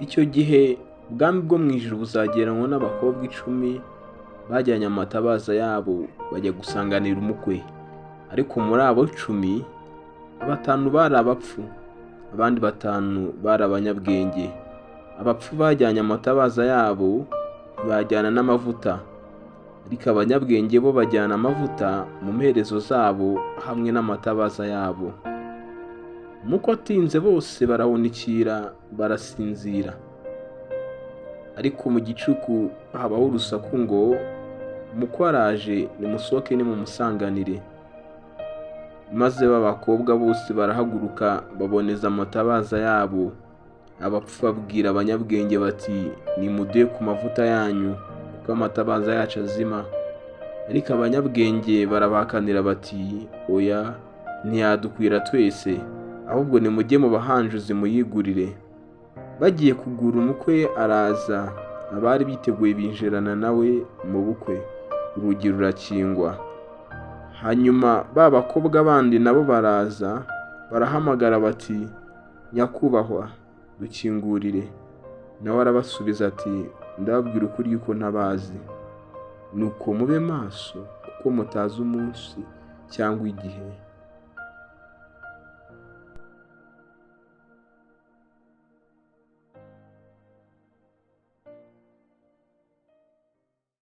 Icyo gihe ubwami bwo mu ijuru buzagereranywa n'abakobwa 10 bajyanye amatabaza yabo bajya gusanganira umukwe. Ariko muri abo 10, batanu bari abapfu, abandi batanu bari abanyabwenge. Abapfu bajyanye amatabaza yabo ntibajyana n'amavuta, ariko abanyabwenge bo bajyana amavuta mu mperezo zabo hamwe n'amatabaza yabo. Umukwe atinze bose barahunikira barasinzira. Ariko mu gicuku habaho urusaku ngo: "Umukwe araje, nimusohoke nimumusanganire." Maze ba bakobwa bose barahaguruka baboneza amatabaza yabo. Abapfu babwira abanyabwenge bati: "Nimuduhe ku mavuta yanyu kuko amatabaza yacu azima." Ariko abanyabwenge barabahakanira bati: "Oya, ntiyadukwira twese, ahubwo nimujye mu bahanjuzi muyigurire." Bagiye kugura umukwe araza, abari biteguye binjirana nawe mu bukwe, urugi rurakingwa. Hanyuma ba bakobwa bandi nabo baraza barahamagara bati: "Nyakubahwa, dukingurire." Nawe arabasubiza ati: "Ndababwira ukuri yuko ntabazi. Nuko mube maso kuko mutazi umunsi cyangwa igihe."